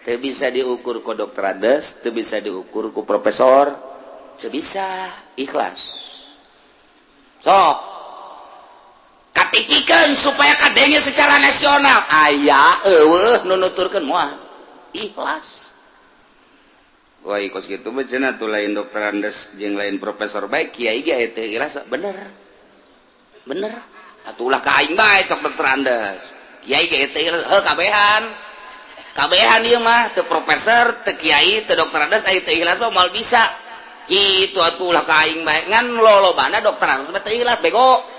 Teu bisa diukur ku doktorades, teu bisa diukur ku profesor, teu bisa ikhlas. Sok katipikeun supaya kadenge secara nasional, aya eueuh nu nuturkeun moal ikhlas. Wah, kos kitu mah cenah tuh lain doktorandes jeung lain profesor baik, kiai ge aya teu ikhlas. Bener bener atuh, ulah ka aing bae cok doktorandes, kiai ge teu ikhlas. Heuh, kabehan kabehan ieu mah, teu profesor, teu kiai, teu doktorandes, aya teu ikhlas mah moal bisa kitu atuh, ulah ka aing bae. Ngan lolobana doktorandes mah teu ikhlas, bego.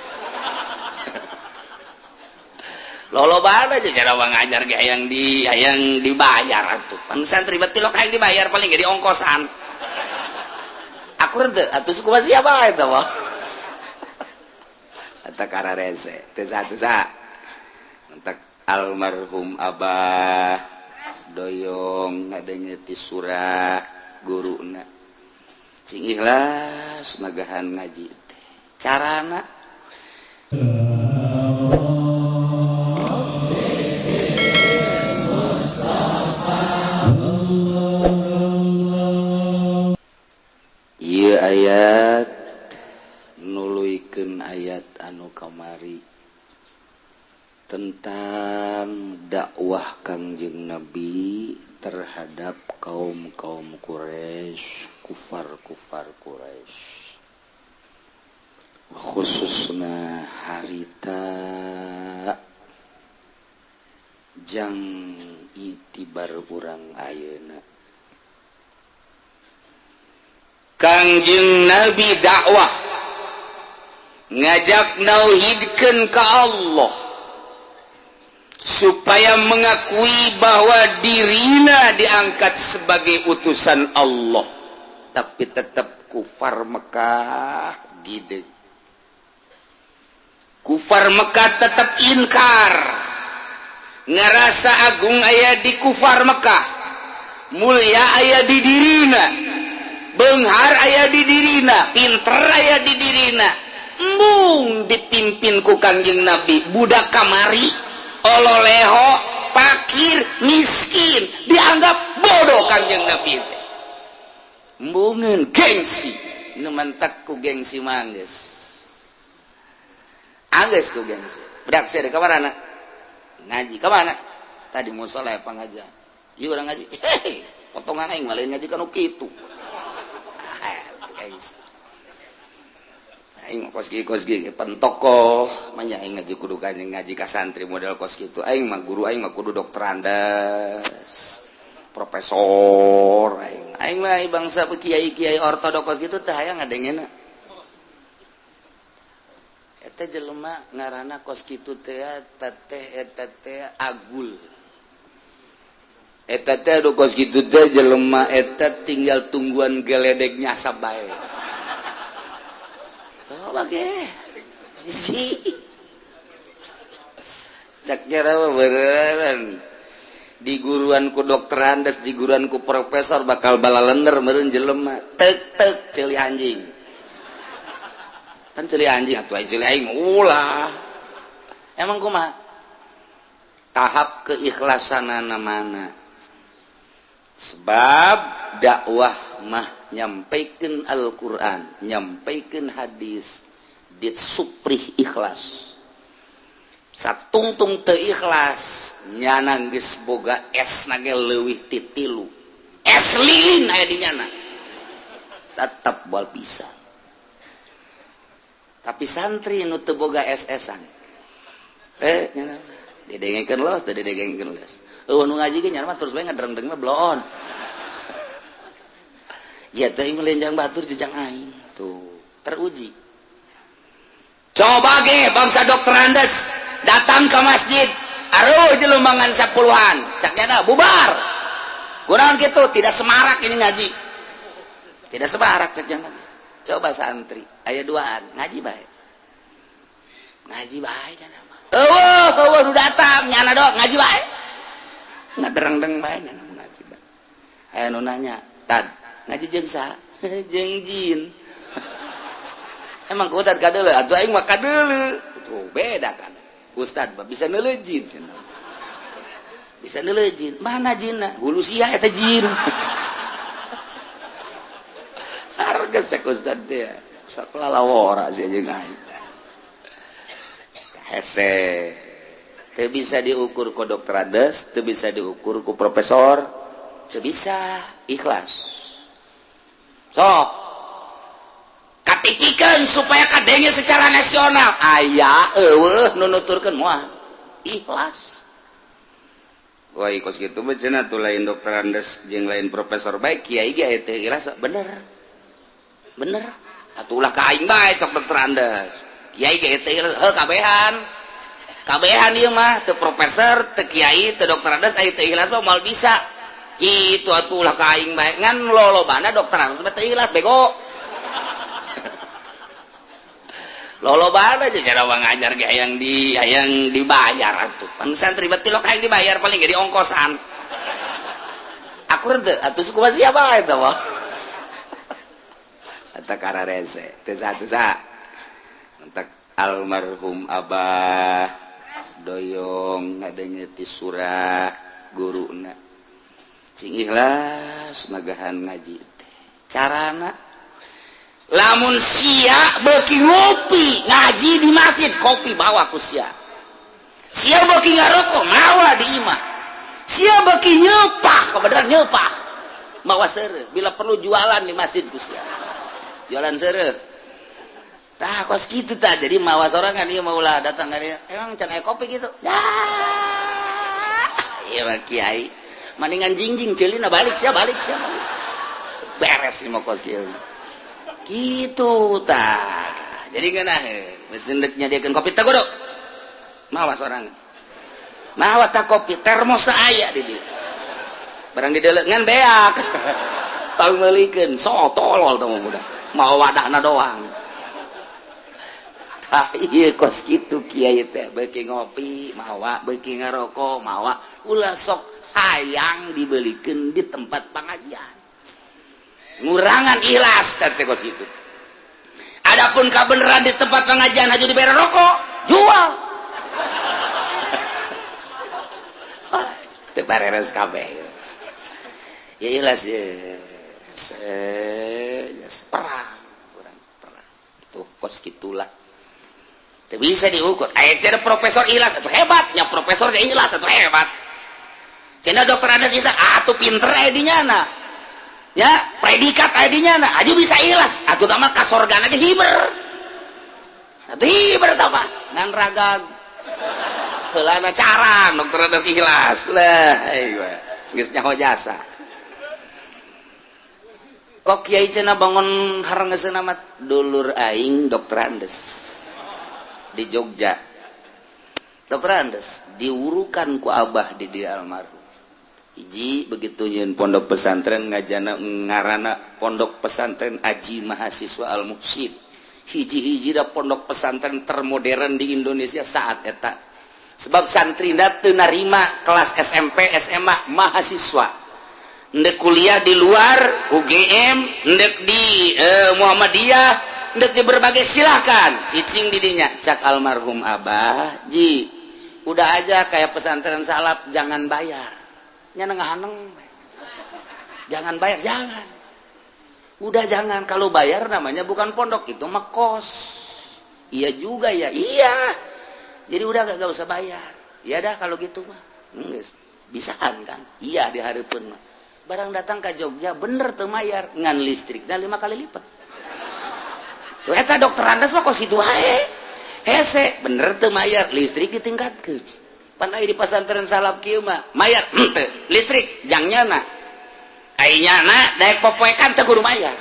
Lolobana aja cara ngajar ge hayang di hayang dibayar atuh. Pan santri berarti lo hayang dibayar, paling ge diongkosan. Akur teu atuh? Suku siapa eta mah? Eta kararese teu satu sa entak almarhum Abah doyong ngadenge ti surah guruna, cing ikhlas magahan ngaji teh carana. Ieu ayat nuluykeun ayat anu kamari tentang dakwah Kangjeng Nabi terhadap kaum-kaum Quraisy, kufar-kufar Quraisy, khususna harita jang itibar urang ayeuna. Kangjeng Nabi dakwah ngajak nauhidkeun ka Allah supaya mengakui bahwa dirina diangkat sebagai utusan Allah, tapi tetap kufar Mekah gede, kufar Mekah tetap inkar, ngerasa agung aya di kufar Mekah, mulia aya di dirina, benghar aya di dirina, pinter aya di dirina. Embung dipimpin ku Kangjeng Nabi, budak kamari, ololeho, pakir, miskin, dianggap bodoh Kangjeng Nabi teh. Embungeun gengsi nu mantak ku gengsi mah geus anggeus ku gengsi. Budak sia ka mana ngaji? Ka mana tadi? Musola pangajian. Ieu urang ngaji. Hehe, potongan aing mah lain ngaji kanu kitu. Gengsi aing mah kos kieu, kos kieu pan tokoh mah nya. Aing ngaji kudu ngaji ka santri model kos kitu. Aing mah guru, aing mah kudu doktorandes, profesor. Aing aing mah bangsa kiai-kiai ortodok kos kitu teh hayang ngadengena. Eta jelema ngaranna kos kitu teh, eta teh eta teh agul. Eta teh anu kos kitu teh jelema eta tinggal tungguan geledek nyasab bae. Coba ge si cak kira beneran di guruan ku doktorandes, di guruan ku profesor, bakal balalender meureun jelema. Tek tek ceuli anjing kan, ceuli anjing atuh, ceuli aing ulah. Emang kumaha tahap keikhlasanana mana? Sebab dakwah mah nyampaikan Al-Quran, nyampaikan hadis, disuprih ikhlas. Satungtung teu ikhlas, nyana geus boga es nage leuwih ti tilu es lilin aya di nyana, tetap moal bisa. Tapi santri nu teu boga es-esan, eh, nyana didengekeun los, teu didengekeun los. Eueuh nu ngaji ge nyana mah terus bae ngadereng-dereng mah bloon. Ya teh melenjang batur jejang aing tuh teruji. Coba ge bangsa doktorandes datang ke masjid, aruh jelumangan sepuluhan, cak nyana bubar kurang gitu, tidak semarak ini ngaji, tidak semarak cak nyana. Coba santri aya duaan, ngaji bae, ngaji bae nyana mah. Eueuh eueuh nu datang, nyana dok ngaji bae, ngadereng-deng bae nyana, ngaji bae. Aya nu nanya, "Tad, ngaji jeung saha?" "Jeung jin." "Emang ku ustad kadeuleu?" "Atuh aing mah kadeuleu." Tuh beda kan, ustad mah bisa neuleu jin cenah. Bisa neuleuh jin. Mana jinna? Hulu sia eta jin. Harga cek ustad teh. Sakola sih jeung aing. Hese. Teu bisa diukur ku doktorades, teu bisa diukur ku profesor, teu bisa ikhlas. Sok katipikeun supaya kadenge secara nasional. Aya eueuh nu nuturkeun moal ikhlas. Wah, kos kitu mah cenah tuh lain doktorandes jeung lain profesor baik kiai ge teu ikhlas bener. Bener. Atuh ulah ka aing bae cok doktorandes. Kiai ge teu ikhlas heuh kabehan. Kabehan ieu mah teu profesor, teu kiai, teu doktorandes aya teu ikhlas mah moal bisa. Kitu atuh ulah ka aing bae ngan lolobana doktorandes mah teu ikhlas bego. Lolobana aja cara ngajar ge hayang di hayang dibayar atuh. Pan santri berarti lo hayang dibayar paling ge diongkosan. Aku rente atuh kumaha siapa eta mah. Eta kararese teu satu sa. Entek almarhum Abah doyong ngadenge ti surah guruna. Cing ikhlas magahan ngaji teh. Carana lamun sia beuki ngopi ngaji di masjid kopi bawa ku sia. Sia beuki ngarokok mawa di imah. Sia beuki nyepah kebenaran nyepah mawa seureuh bila perlu jualan di masjid ku sia. Jualan seureuh. Tah kos kitu tah jadi mawa sorangan ieu mah ulah datang ka dieu. Emang can aya kopi gitu. Dah. Ieu mah kiai. Maningan jingjing ceulina balik sia balik sia balik. Beres ieu mah kos kieu. Gitu tah. Jadi ngeunah mesin deuk nyadiakeun kopi teh kudu mawa sorangan. Mawa tah kopi termos aya di dieu. Barang dideuleu ngan beak. Pangmeulikeun so tolol teh mah budak. Mawa wadahna doang. Tah ieu kos kitu kiai teh beuki ngopi mawa, beuki ngarokok mawa, ulah sok hayang dibelikeun di tempat pengajian. Ngurangan ikhlas teh kos kitu. Adapun kabeneran di tempat pengajian aja dibere rokok, jual. Teu bareres kabeh. Ya ikhlas ya. Perang, kurang perang. Tuh kos kitulah. Teu bisa diukur. Aya cenah profesor ikhlas atuh hebat, nya profesor ge ikhlas atuh hebat. Cenah dokter Andes bisa atuh pinter aya di nyana. Ya, predikat aya di nyana, aja bisa ikhlas. Atuh mah ka sorgana ge hiber. Atuh hiber tah mah ngan ragag. Heulana carang dokter Andes ikhlas. Lah, euy geus nyaho jasa. Kok kiai cenah bangun harenggeusna mah dulur aing dokter Andes di Jogja. Dokter Andes diurukan ku abah di dia almarhum. Hiji begitu nyeun pondok pesantren ngajana ngarana pondok pesantren Aji Mahasiswa Al Muhsin. Hiji-hiji da pondok pesantren termodern di Indonesia saat eta. Sebab santrina teu narima kelas SMP, SMA, mahasiswa. Ndek kuliah di luar UGM, ndek di Muhammadiyah, ndek di berbagai silakan. Cicing di dinya cak almarhum abah, ji udah aja kayak pesantren salaf jangan bayar. Nya nganeng. Jangan bayar, jangan. Udah jangan, kalau bayar namanya bukan pondok, itu mah kos. Iya juga ya, iya. Jadi udah gak usah bayar. Ya dah kalau gitu mah. Geus, bisaan kan? Iya di hareupeun mah. Barang datang ke Jogja bener teu mayar ngan listrikna 5 kali lipat. Tuh eta dokter Andes mah kos kitu wae. Hese bener teu mayar listrik ditingkatkeun. Pan aya di pesantren salaf kieu mah mayar henteu listrik jang nyana. Ai nyana daek popoekan teu kudu mayar.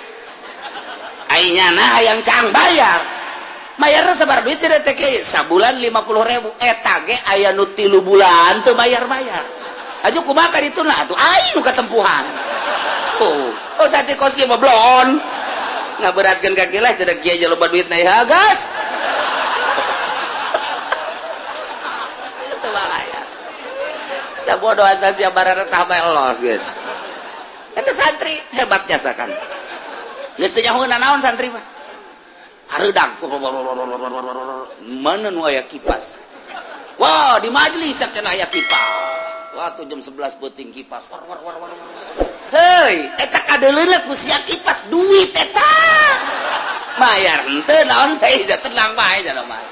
Ai nyana hayang cang bayar. Mayarna sabar duit cenah teh kieu sabulan 50.000 eta ge aya nu 3 bulan teu bayar-bayar. Aju kumaha ka dituna atuh aing nu katempuhan. Tuh, oh santri kos kieu mah blon. Ngaberatkeun ka kieu lah cenah kieu loba duitna ya gas. Teu balaya. Sabodo asa sia bararentah bae los geus. Eta santri hebat jasa kan. Geus teu nyahoeuna naon santri mah. Hareudang mana nu aya kipas. Wah, di majelis cenah aya kipas. Waktu jam 11 peuting kipas war war war war war. Hei, eta kadeuleuna ku sia kipas duit eta. Bayar henteu naon teh tenang bae cenah mah.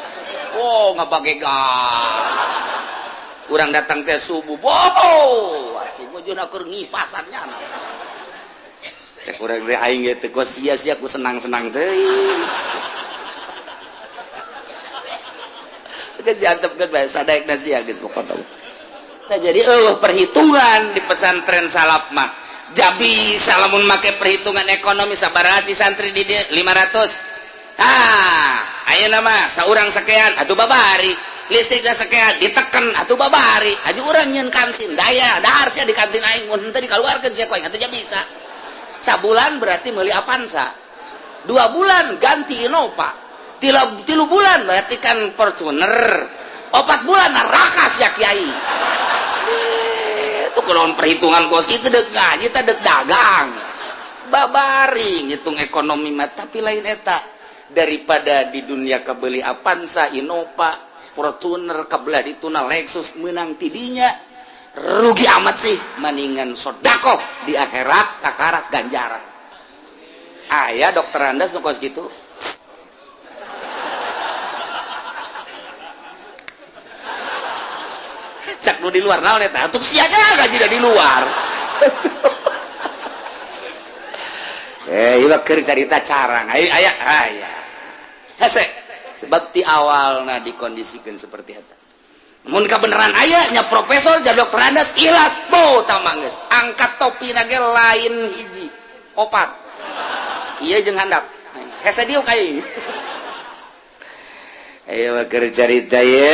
Oh, ngabagegan. Urang datang teh subuh. Wow, asing mah keur ngipasan nya. Cek urang teh aing ge teu sia-sia ku senang-senang teuing. Geus diantepkeun bae sadaekna sia geus pokona. Tah jadi eueuh perhitungan di pesantren salaf mah. Jabi salamun make perhitungan ekonomi sabaraha si santri di dieu 500. Ah, ayeuna mah saurang sakean atuh babari. Listrik sekean diteken atuh babari. Aju urang nyieun kantin daya dahar sia di kantin aing mun henteu dikaluarkeun sia ku aing atuh bisa. Sabulan berarti meuli Avanza. 2 bulan ganti Innova. 3 bulan berarti kan Fortuner. 4 bulan neraka sia kiai. Itu kalau perhitungan kos itu dek ngaji teh dek dagang. Babari ngitung ekonomi mah tapi lain eta daripada di dunia kebeli Avanza, Innova, Fortuner, kebelah dituna Lexus menang tidinya rugi amat sih maningan sodakoh di akhirat kakarak ganjaran. Aya dokter Andas nu kos gitu. Cak nu di luar naon eta atuh sia gaji di luar. Ieu keur carita carang. Aya aya aya. Hese sebab ti awalna dikondisikan seperti eta. Mun kabeneran aya nya profesor jadi dokter Andas ikhlas bo tamanggeus. Angkat topi nage lain hiji opat. Ieu jeung handap. Hese dieu ka ieu. Ayo keur carita ye.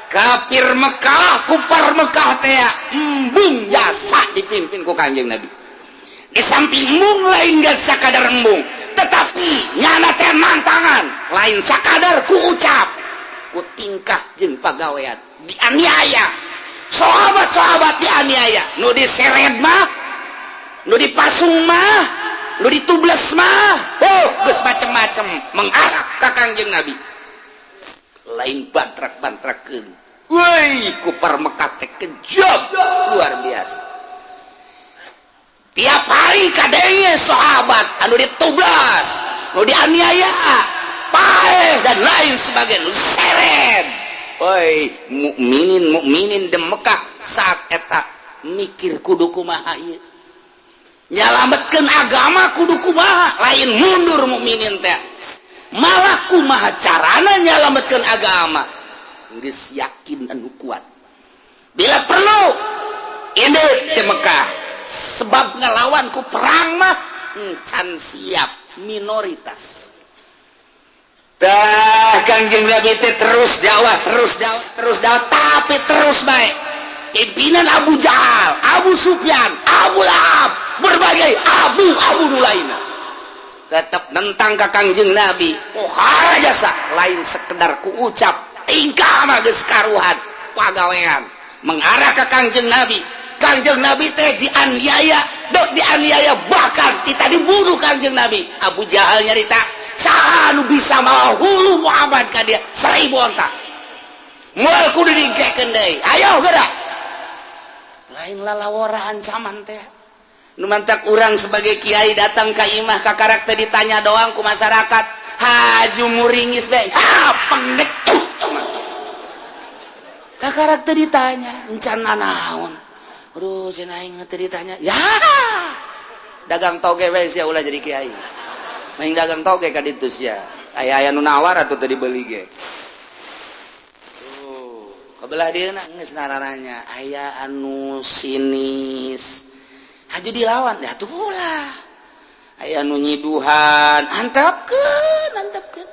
Kafir Mekah, kupar Mekah teh embung jasa dipimpin ku Kanjeng Nabi. Di samping embung lain geus sakadar embung, tetapi nyana teh mantangan, lain sakadar ku ucap, ku tingkah jeung pagawean dianiaya. Sahabat-sahabat dianiaya, nu diseret mah, nu dipasung mah, nu ditubles mah, oh geus macem-macem mengarah ka Kanjeng Nabi. Lain bantrak-bantrakeun. Woi, kupar Mekah teh kejam luar biasa. Tiap hari kadenge sahabat anu ditublas, nu dianiaya, paeh dan lain sebagainya, nu seret. Woi, mukminin mukminin di Mekah saat eta mikir kudu kumaha ieu. Nyalametkeun agama kudu kumaha, lain mundur mukminin teh. Malah kumaha carana nyalametkeun agama. Geus yakin anu kuat. Bila perlu ini di Mekah sebab ngelawan ku perang mah encan siap minoritas. Tah Kangjeng Nabi teh terus dakwah, terus dakwah, terus dakwah, tapi terus baik. Pimpinan Abu Jahal, Abu Sufyan, Abu Lahab, berbagai abu-abu nu lainna. Tetap nentang ka Kangjeng Nabi. Pohara jasa lain sekedar ku ucap, tingkah mah geus karuhan pagawean mengarah ke Kangjeng Nabi. Kangjeng Nabi teh dianiaya, dok dianiaya bahkan kita dibunuh Kangjeng Nabi. Abu Jahal nyarita saha nu bisa mawa hulu Muhammad ka dia 1000 onta. Moal kudu dingkekeun deui. Ayo gerak. Lain lalawora ancaman teh. Nu mantak urang sebagai kiai datang ka imah ka karakter ditanya doang ku masyarakat. Haju muringis bae. Ha pengecut. Ka karakter ditanya encan nanaon. Aduh, cenah aing teu ditanya. Ya. Dagang toge we sia ulah jadi kiai. Main dagang toge ka ditu sia. Aya-aya nu nawar atuh teu dibeli ge. Tuh, kabelah dieuna geus nararanya aya anu sinis. Haju dilawan, ya tuh ulah. Aya nu nyiduhan, antepkeun, antepkeun.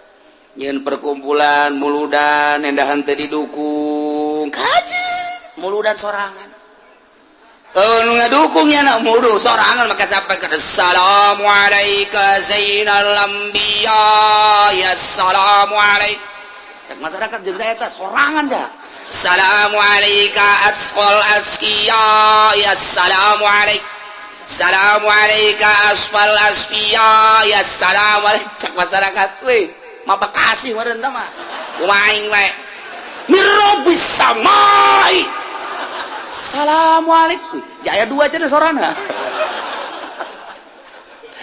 Nyeun perkumpulan muludan endahan teu didukung. Kaji muludan sorangan. Nu ngadukungnya nak muduh sorangan maka sampai ke assalamualaikum zainal anbiya ya assalamualaikum. Cek masyarakat jeung saya teh sorangan ja. Assalamualaikum asqal askiya ya assalamualaikum. Assalamualaikum asfal asfiya ya assalamualaikum. Cek masyarakat weh mah bekasi meureun tah mah. Kumaha aing wae. Mirabis samai. Assalamualaikum. Jaya dua cenah sorana.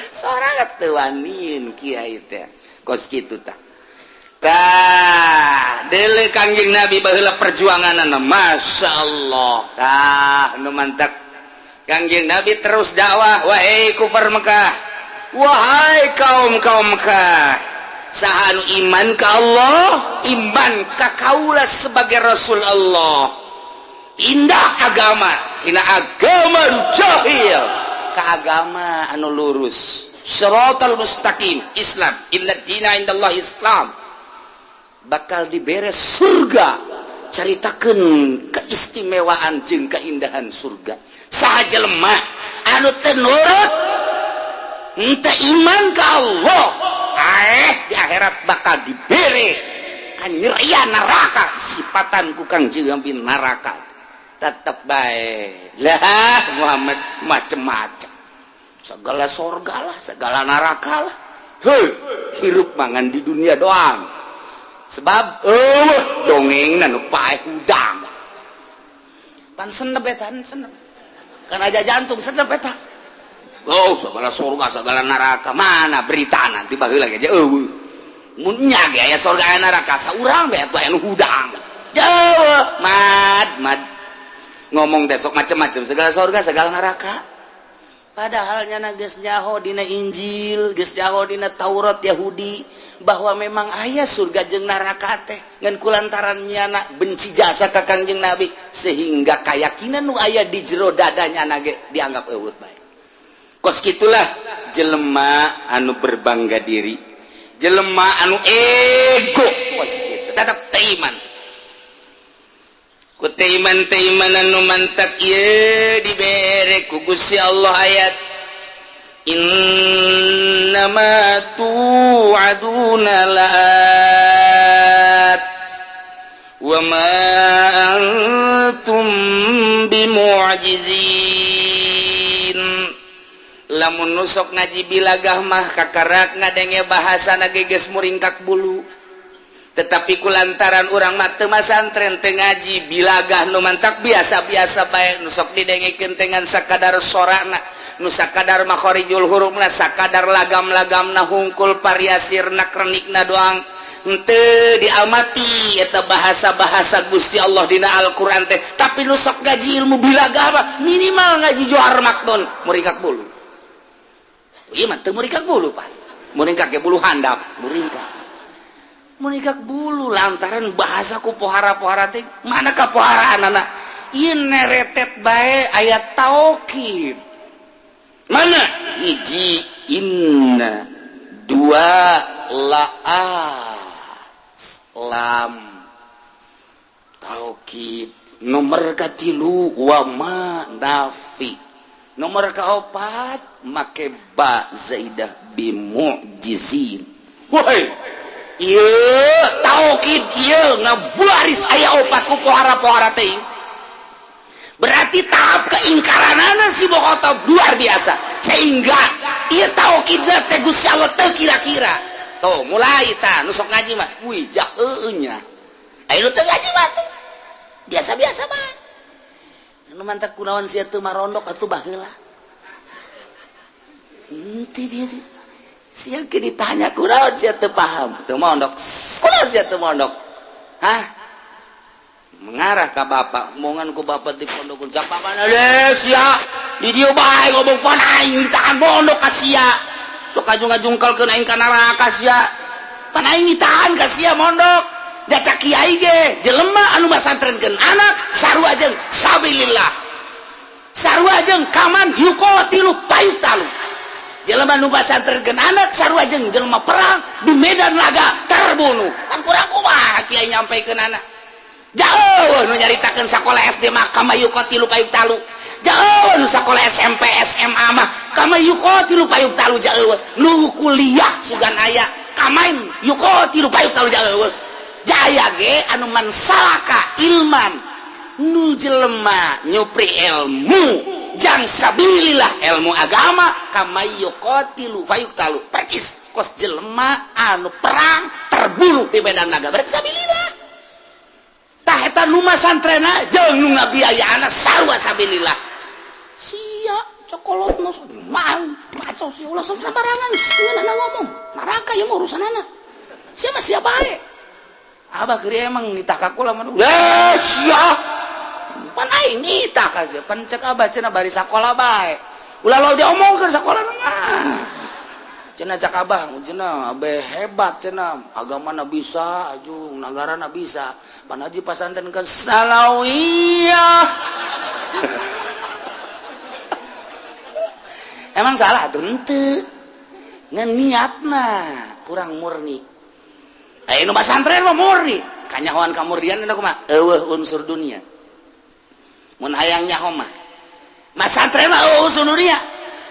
Sorana teu waniin kiai teh. Kos kitu tah. Tah, deuleu Kangjeng Nabi baheula perjuanganna, Masya Allah. Tah, nu mantak Kangjeng Nabi terus dakwah, wahai kufar Mekah, wahai kaum-kaum Mekah, saha nu iman ka Allah, iman ka kaula sebagai Rasul Allah, pindah agama tina agama nu jahil ka agama anu lurus, siratal mustaqim, Islam, inna dina indallah Islam, bakal dibere surga. Caritakeun keistimewaan jeung keindahan surga. Saha jelema anu teu nurut, henteu iman ka Allah, di akhirat bakal dibere kanyerian neraka, sifatan ku Kangjeng Nabi neraka. Tetep baik lah Muhammad macem-macem, segala sorga lah, segala neraka lah. Hei, hirup mangan di dunia doang, sebab dongeng nu paeh hudang pan senep eta, senep kan aja jantung senep eta. Oh, segala surga, segala neraka, mana berita nanti baheula aja. Eueuh, mun nya ge aya surga, aya neraka, saurang bae atuh anu hudang jauh. Mad mad ngomong besok macam-macam, segala surga, segala neraka, padahal nyana geus nyaho dina Injil, geus nyaho dina Taurat Yahudi bahwa memang aya surga jeung neraka teh. Ngan kulantaran nyana benci jasa ka Kangjeng Nabi, sehingga keyakinan nu aya di jero dadanya ge dianggap eueuh bae. Kos kitulah jelema anu berbangga diri, jelema anu ego, kos kitu tetap teu iman. Ku teu iman, teu iman anu mantak ieu dibere ku Gusti Allah ayat innama tu'aduna la'at wa ma antum bimu'jizin. Lamun nusok ngaji bilagah mah kakarak ngadenge bahasa geus muringkak bulu, tetapi kulantaran urang mah teu masantren, teu ngaji bilagah, nu mantak biasa-biasa bae. Nu sok didengekeun dengan sakadar sorana, nu sakadar makhorijul hurufna, sakadar lagam-lagamna hungkul, variasi renak-renikna doang. Henteu diamati eta bahasa-bahasa Gusti Allah dina Al-Qur'an teh. Tapi nu sok ngaji ilmu bilagah mah, minimal ngaji Johar Maknun, muringkak bulu. Ieu mah teu muringkak bulu, Pak, muringkak ge bulu handap. Muringkak, muringkak bulu lantaran bahasa ku pohara-pohara teh. Mana kapoharaan anak ieu neretet bae ayat taukid. Mana hiji inna, dua laat, lam taukid, nomor katilu wama nafi, nomor kaopat make ba zaidah, bimu'jizin. Woi, ieu taukid ieu ngabaris aya opat ku pohara-pohara teh, berarti tahap keingkaranana si Bokotob luar biasa, sehingga ieu taukid teh Gusti Allah teu kira-kira. Tuh mulai tah nu sok ngaji mah, wih, jaheueuh nya. Aya nu teu ngaji mah tuh biasa-biasa mah. Nu mantak kunaon sia teu marondok atuh baheula? Henteu dia teh. Sia ke ditanya kunaon sia teu paham, teu mondok. Kunaon sia teu mondok? Hah? Mengarah ka bapak, omongan ku bapak di pondok cak bapak deh, sia di dieu bae ngomong, pan aing ditahan pondok ka sia. Sok ngajung-ngajungkalkeun aing ka neraka sia. Pan aing ditahan ka sia mondok. Da cak kiai ge, jelema anu masantrenkeun anak sarua jeung sabilillah. Sarua jeung kaman yuqatilu payuqtalu. Jelema nu masantrenkeun anak sarua jeung jelema perang di medan laga, terbunuh. Pan kurang kumaha kiai nyampaikeun anak? Jauh nu nyaritakeun sakola SD mah kama yuqatilu payuqtalu. Jauh nu sakola SMP, SMA mah kama yuqatilu payuqtalu, jauh nu kuliah sugan aya kamain yuqatilu payuqtalu, jauh jaya ge anu man salaka ilman, nu jelema nyupri ilmu jang sabilillah, ilmu agama, kama yuqatilu fayuqtalu, percis kos jelema anu perang, terbunuh di medan laga, berarti sabilillah. Tah, eta nu masantrena jeung nu ngabiayaana sarua sabilillah. Sia cokolot nu mang ngaco sia, ulah sok sembarangan sia ngomong neraka ieu mah urusanana sia mah, sia bae. Abah keur emang nitah ka kula mah, eh sia pan aing nitah ka sia, pan cek abah cenah bari sakola bae, ulah lo diomongkeun sakola mah cenah. Cak abah cenah, abah hebat cenah, agamana bisa ajung nagarana bisa, pan haji pasantren ke salawiyah. Emang salah tuh? Henteu, ngan niatna kurang murni. Eh, nu pasantren mah murni. Kanyahoan kamurnian eta kumaha? Eueuh unsur dunia. Mun hayang nyaho mah, masantren mah eueuh unsur dunia.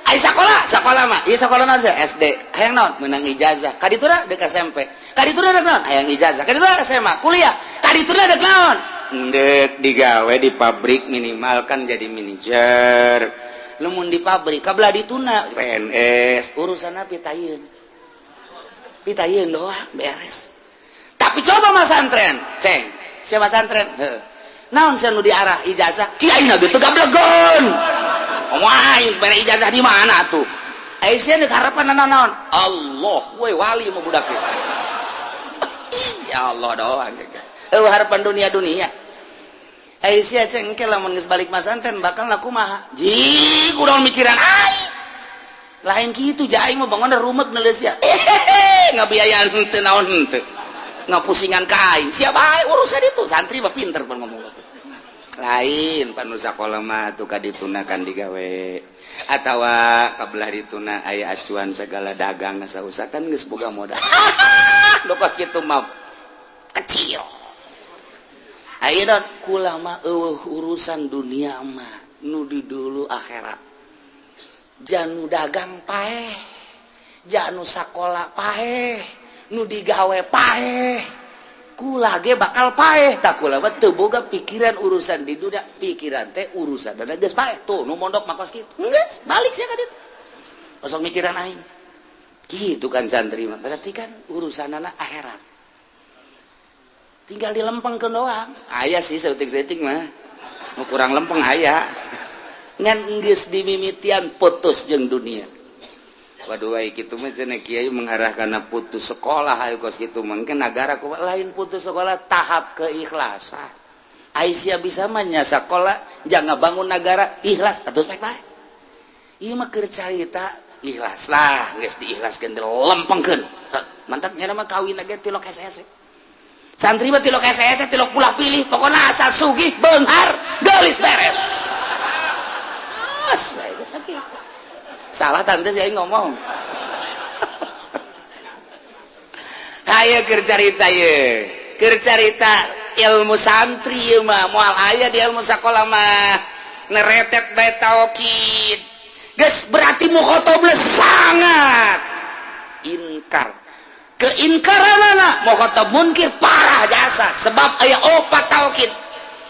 Ai sakola, sakola mah ieu sakola naon? SD hayang naon? Menang ijazah. Kaditura dek SMP, kaditura dek naon? Hayang ijazah. Kaditura SMA, kuliah, kaditura dek naon? Ndek digawe di pabrik, minimal kan jadi manajer. Lamun di pabrik kabelah dituna PNS. Urusan pitayeun, pitayeun doang beres. Tapi coba masantren, ceng siapa masantren? Heuh, naon sia nu diarah? Ijazah. Kiai na gitu gablegon. Wah, bere ijazah di mana tuh? Aisyah nih harapan naon? Allah, woi wali mau budak. Ya Allah doang. Eueuh harapan dunia dunia. Aisyah cengkel lamun geus balik masantren bakal laku kumaha? Ji, kurang mikiran aing. Lain kitu ja, aing mah bangun rumek neuleus ya. Hehehe, ngabiayaan henteu naon henteu. Ngapusingan ka aing. Siapa aing urusan itu? Santri mah pinter pan ngomong. Lain pan nu sakola mah tuh kadituna kan digawe atawa kabelah dituna aya acuan segala dagang sausa kan geus boga modal. Lu kos kitu mah kecil. Ayo don, kula mah eueuh urusan dunia mah, nu di dulu akhirat. Janu dagang paeh, janu sakola paeh, nu digawe paeh. Kula ge bakal paeh. Tak kula mah teu boga pikiran urusan di dunia, pikiran teh urusan dan geus paeh. Tuh nu mondok mah kos kitu. Geus balik sia ka ditu. Osok mikiran aing. Gitu kan santri mah. Berarti kan urusan anak akhirat. Tinggal dilempengkeun doang. Aya sih saeutik-saeutik mah nu kurang lempeng aya. Ngan geus dimimitian putus jeung dunia. Waduh, ai kitu mah cenah kiai mengarah kana putus sekolah. Ayo kos kitu mungkin nagara kumaha? Lain putus sekolah, tahap keikhlasan. Aisyah bisa mah nya sekolah jangan bangun negara ikhlas atau baik baik. Ieu mah keur carita ikhlas lah, geus diikhlaskeun, dilempengkeun. Mantap nya mah kawin ge tilok hese-hese. Santri mah tilok hese-hese, tilok pulah pilih, pokoknya asal sugih, beunghar, geulis, beres. As bae geus sakitu. Salah tante saya ngomong. Hayo keur carita ye. Keur carita ilmu santri ieu mah moal aya di ilmu sakola mah. Neretet bae taukid. Geus berarti mukhotobna sangat inkar. Keingkaranana mukhotob munkir parah jasa sebab aya opat taukid.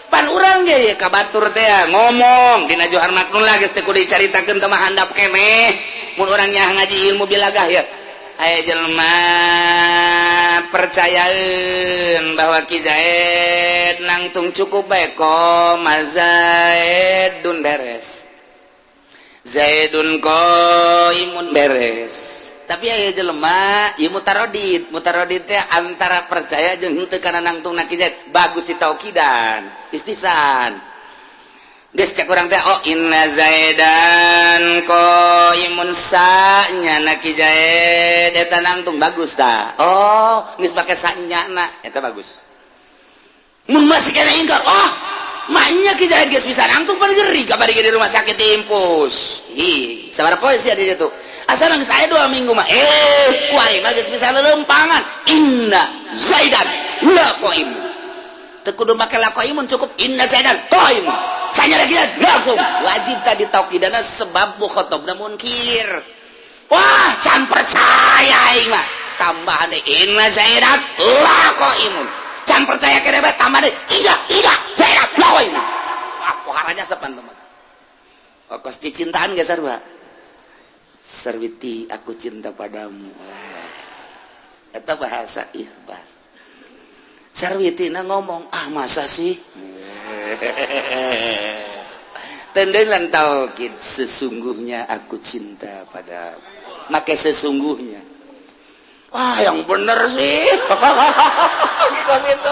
Pan urang ge ka batur teh ngomong dina Johar Maknun lah, geus teu kudu dicaritakeun teh mah, handap keneh mun urang nya ngaji ilmu bilagah ya. Aya jelema percayaeun bahwa Ki Zaid nangtung cukup bae qoma Zaidun, beres. Zaidun qaimun, beres. Tapi aya jelema ieu mutaradid. Mutaradid teh antara percaya jeung henteu kana nangtung Ki Zaid bagus ditaukidan istihsan. Geus cek urang teh, oh, inna Zaidan qaimun, sa nya Ki Zaid eta nangtung bagus tah. Oh, geus pake sa nya Eta bagus. Mun masih kena ingkar, oh maknya Ki Zaid geus bisa nangtung, pan geri kabar di rumah sakit diimpus. Ih, sabaraha poe sia di ditu? Asal nangis saya 2 minggu mah, eh, ku aing mah geus bisa lelempangan inna Zaidan la qaimun. Teu kudu make la qaimun, cukup inna Zaidan qaimun. Saya lagi langsung wajib tadi taukidana sebab mukhotobna munkir. Wah, can percaya aing mah, tambahan deh inna Zaidan la qaimun. Can percaya kene bae, tambah deh iya iya Zaidan la qaimun. Wah, poharanya sepan teman. Oh, kos cintaan geus sarua. Sarwiti, aku cinta padamu. Eta bahasa ikhbar. Sarwitina ngomong, "Ah, masa sih?" Tendengan taukid, "Sesungguhnya aku cinta pada." Make sesungguhnya. Wah, yang bener sih gitu.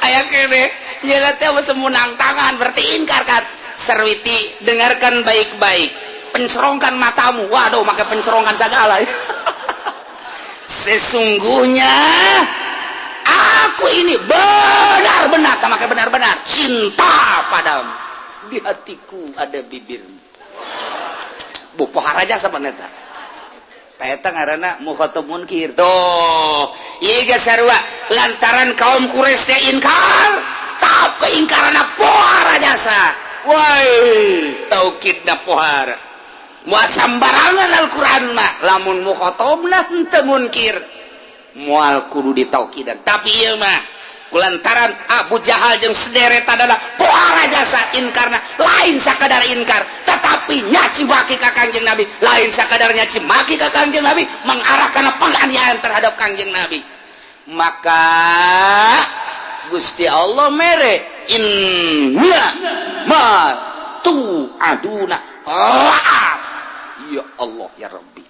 Aya kene nyela teh semunang tangan, berarti ingkar kan. "Sarwiti, dengarkan baik-baik, pencerongkan matamu." Waduh, make pencerongkan segala. "Sesungguhnya aku ini benar-benar," make benar-benar, "cinta padamu, di hatiku ada bibirmu." Bu pohara jasa neta. Eta ngaranna mukhatab munkir. Tuh, ieu geus sarua lantaran kaum Quraisy inkar, tahap keingkaran pohara jasa. Woi, taukidna pohara. Moal sambarangan Al-Qur'an mah, lamun mukhatabna henteu munkir, moal kudu ditaukidan. Tapi ieu mah kulantaran Abu Jahal jeung sederetan adalah pohara jasa inkarna, lain sakadar inkar, tetapi nyaci maki ka Kangjeng Nabi, lain sakadar nyaci maki ka Kangjeng Nabi, mengarah kana penganiayaan terhadap Kangjeng Nabi. Maka Gusti Allah mere inna ma tu'aduna la'at. Ya Allah ya Rabbi,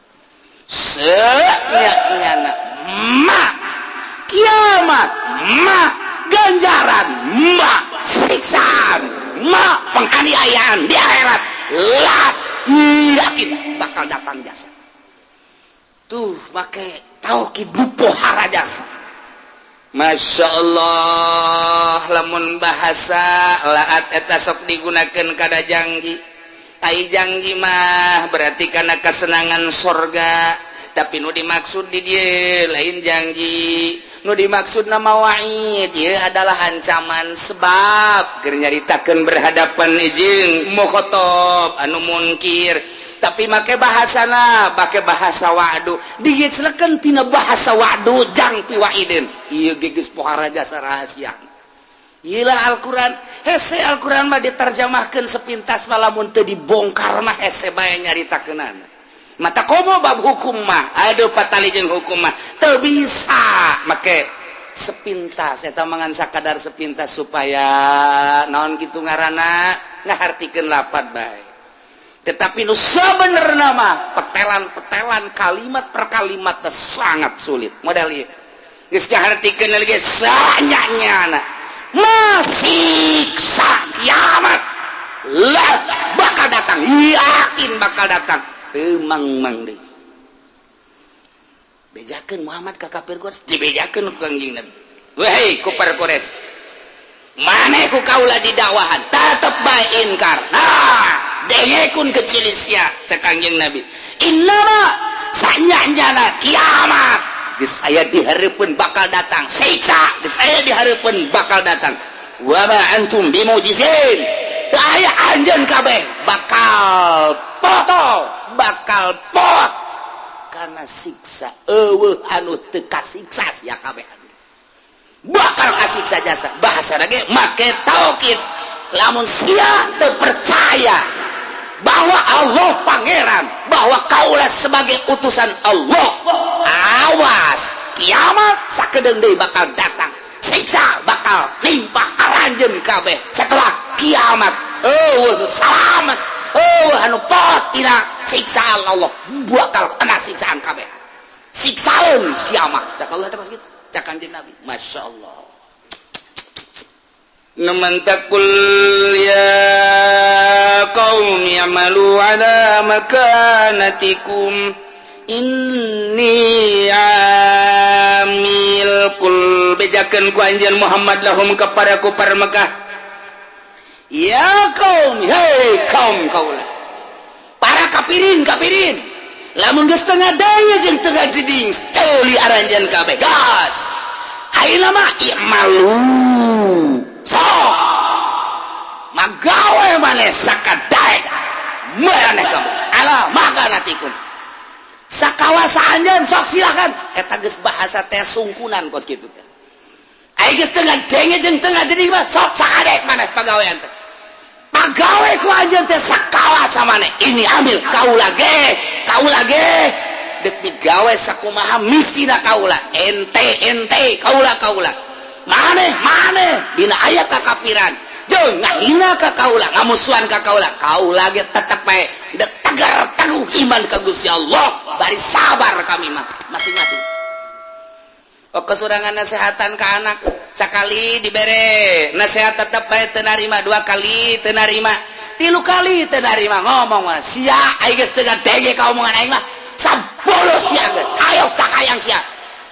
senyana ma kiamat, ma ganjaran, ma siksaan, ma penganiayaan di akhirat lah, yakin bakal datang jasa. Tuh, make taukid pohara jasa. Masya Allah, lamun bahasa laat eta sok digunakan kada janji. Ai janji mah berarti karena kesenangan sorga, tapi nu dimaksud di dia lain janji, nu dimaksud nama wa'id. Ieu adalah ancaman, sebab keur nyaritakeun berhadapan jeung mukhatab anu munkir, tapi make bahasana, make bahasa wa'du, digeclekeun tina bahasa wa'du jang piwaidin. Ieu ge geus pohara jasa rahasia. Gila Al-Quran hese. Al-Quran mah diterjemahkan sepintas, lamun teu dibongkar mah hese bae nyaritakeunana. Mata komo bab hukum mah, aduh, patali jeung hukum mah teu bisa make sepintas. Eta mangan sakadar sepintas supaya naon kitu ngaranna, ngahartikeun lapat bae. Tetapi nu sabenerna mah petelan-petelan, kalimat per kalimat sangat sulit. Model ieu geus ngahartikeun lagi sanyanya masiksa kiamat lah bakal datang, yakin bakal datang. Temang mang deui bejakeun Muhammad ka kafir Quraisy, dibejakeun ku Kangjeng Nabi, "Wahai kufar Quraisy, maneh ku kaula didakwahan tetep bae inkar. Nah, dengekun kecil sia," cek Kangjeng Nabi, "innama sanyana kiamat geus aya dihareupeun, bakal datang. Siksa geus aya dihareupeun, bakal datang. Wa ma antum bimujizin, teu aya anjeun kabeh bakal potol, bakal pot karena siksa. Eueuh anu teu kasiksa, sia kabeh bakal kasiksa jasa." Bahasa lagi make taukid, lamun sia teu percaya bahwa Allah pangeran, bahwa kaulah sebagai utusan Allah, awas, kiamat sakedeung deui bakal datang, siksa bakal limpah aranjeun kabeh. Setelah kiamat eueuh salamet, eueuh anu pot tina siksaan Allah, bakal kena siksaan kabeh, siksaeun sia mah, cak Allah teh kitu, cak Kanjeng Nabi. Masya Allah. Nemantakul ya qaumi amalu ala makanatikum inni amil. Kul, bejakeun ku anjeun Muhammad, lahum kepada kufar Mekah, ya kaum, hei kaum kaula, para kafirin kafirin, lamun geus tengah daya jeung tengah jeding ceuli aranjeun kabeh gas. Ayeuna mah i'malu, sok magawe maneh sakadaek maneh kamu, ala makanatikum, sakawasa anjeun, sok silakan. Eta geus bahasa teh sungkunan kos kitu teh. Ai geus tengah denge jeung tengah jeding mah sok sakadaek maneh pagawean teh, pagawe ku anjeun teh sakawasa maneh. Ini ambil kaula ge, kaula ge dek migawe sakumaha misina kaula, ente ente, kaula kaula. Maneh maneh dina aya kakapiran jeung ngahina ka kaula, ngamusuhan ka kaula, kaula ge tetep bae tegar teguh iman ka Gusti Allah, bari sabar. Kami mah masing-masing. Oh, kesurangan nasehatan ke anak, sekali dibere nasihat tetep bae teu narima, dua kali teu narima, tilu kali teu narima, ngomong mah, "Sia, aing geus teu ngadenge ka omongan aing mah, sabodo sia geus, ayo sakayang sia."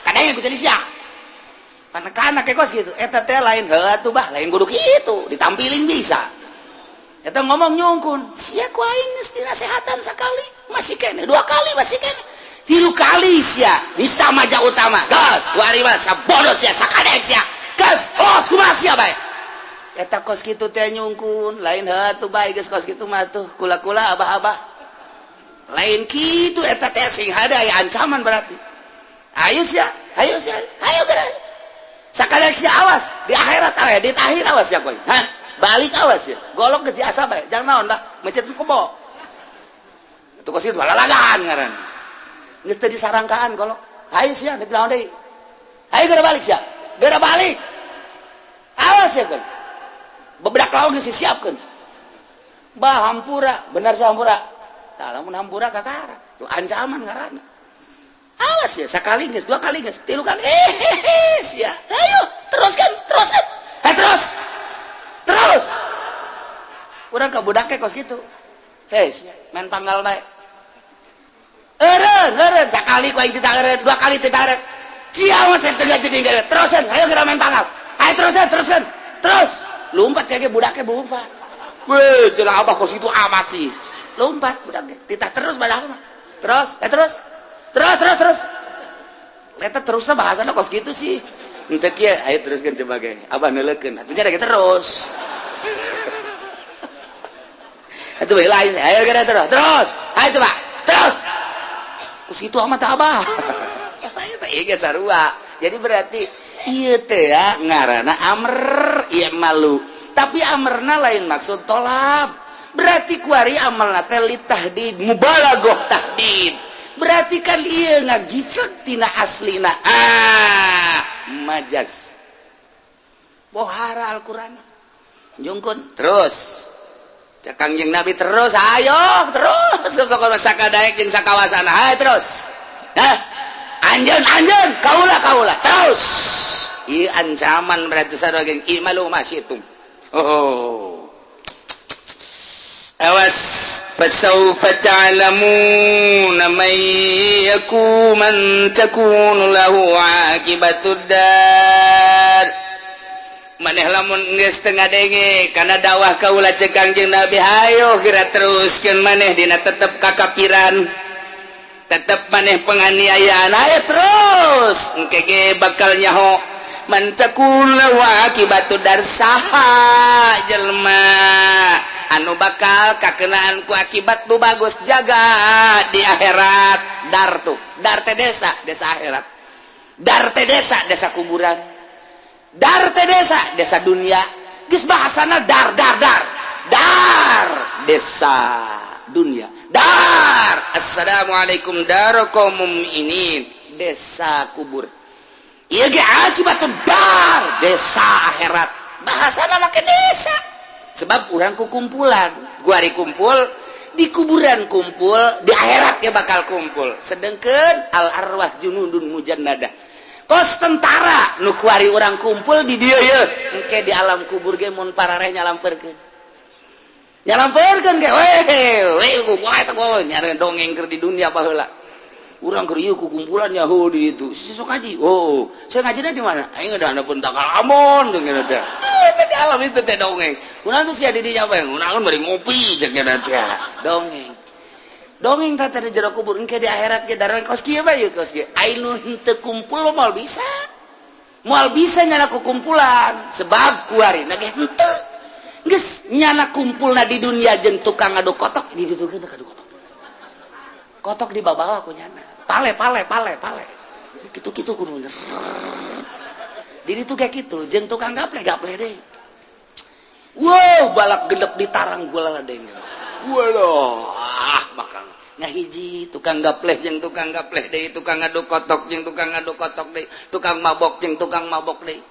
Kadang ku jadi sia anak-anak kayak kos gitu. Eta teh lain, heuh atuh bah, lain kudu kitu ditampilin bisa. Eta ngomong nyungkun, "Sia, ku aing geus dinasehatan sakali masih kene, dua kali masih kene, tilu kali sia bisa maja utama gas ku ari mah sabodo sia, sakadek sia gas, los kumaha sia bae." Eta kos kitu teh nyungkun, lain, heuh atuh bae, geus kos kitu mah tuh kula-kula abah-abah, lain kitu. Eta teh sing hada aya ancaman berarti, "Ayo sia, ayo sia, ayo geus sakadek sia, awas di akhirat aya di akhir, awas ya koy, hah, balik awas ya." Golok geus diasah bae, jangan naon dah, mencet kebo itu kos kitu lalagan ngaran, geus teu disarangkaan golok. "Ayo sia, nek naon deui, ayo geura balik sia, geura balik, awas ya koy." Bebedak lawan geus disiapkeun bah, hampura bener sia, hampura. Tah, lamun hampura kakara tuh ancaman ngaranna. "Awas ya, sekali geus, dua kali geus, tilu kali, eh sia, ayo teruskan, teruskan, eh, terus terus." Urang ka budak kos kitu, "Hei sia, main panggal bae." Eureun, eureun sakali ku aing teu eureun, dua kali teu eureun, sia mah teu jadi terusan, ayo geura main panggal, ayo teruskan, teruskan, terus. Lompat kayak budaknya, lompat. "Weh," cenah, "abah kos itu amat sih." Lompat budaknya, titah terus padahal mah. Terus, eh, terus terus terus terus. Eta terusnya bahasana kos gitu sih. Henteu kieu, ayo teruskeun coba ge. Abah neuleukeun. Atuh nya terus. Atuh bae lain, ayo geura terus. Terus. Ayo coba. Terus. Kos kitu amat abah. Eta ieu ge sarua. Jadi berarti ieu teh ya ngaranna amr i'malu. Tapi amarna lain maksud tolab. Berarti kuari amalna teh litahdid, mubalaghah tahdid. Berarti kan ieu ngagislek tina aslina. Ah, majaz. Bohara Al-Qur'an. Jungkun terus. Cek Kangjeng Nabi terus, ayo terus. Sok sakadaek jeung sakawasan, ayo terus. Hah? Anjeun, anjeun, kaula, kaula, terus. Ieu ancaman berarti sarua geng i'malu ma syi'tum. Oh. Awas, fasawfa ta'lamuna man yaku man takunu lahu aqibatud dar. Maneh lamun geus teu ngadenge kana dakwah kaula, cek Kangjeng Nabi, hayo geura teruskeun maneh dina tetep kakapiran, tetep maneh penganiayaan, ayo terus, engke ge bakal nyaho man takun lahu aqibatud dar, saha jelema anu bakal kakenaan ku akibat nu bagus jaga di akhirat. Dar tuh, dar teh desa, desa akhirat. Dar teh desa, desa kuburan. Dar teh desa, desa dunia. Geus bahasana dar, dar, dar, dar desa dunia, dar assalamualaikum dar kaum mukminin, desa kubur. Ieu ge akibat dar desa akhirat, bahasana make desa sebab urang ku kumpulan guari kumpul di kuburan, kumpul di akhirat ya bakal kumpul. Sedangkan al arwah junudun mujannadah, kos tentara nu kuari urang kumpul di dieu ye, engke di alam kubur ge mun parareh nyalamperkeun, nyalamperkeun ge, weh weh, kumaha eta nyare dongeng keur di dunia baheula urang keur ieu ku kumpulan Yahudi itu. Si sok ngaji, oh, saya ngajinya di mana? Aing udah ada pun tanggal amon dengan teh eta di alam itu teh dongeng. Kunaon tuh sia di dinya bae? Kunaon bari ngopi cek teh dongeng. Dongeng teh di jero kubur, engke di akhirat ge darah kos kieu bae, kos kieu. Ai nu henteu kumpul moal bisa. Moal bisa nyana ku kumpulan sebab kuari ge henteu. Geus nyana kumpulna di dunia jeung tukang ngaduk kotok, di ditu ge ngaduk kotok. Kotok di bawah ku nyana. Pale pale pale pale. Kitu-kitu kudu. Di ditu kayak gitu jeung tukang gaple, gaple deh. Wow, balak genep di tarang gula ladeng. Waduh, ah bakal ngahiji tukang gapleh jeung tukang gapleh deui, tukang ngaduk kotok jeung tukang ngaduk kotok deui, tukang mabok jeung tukang mabok deui.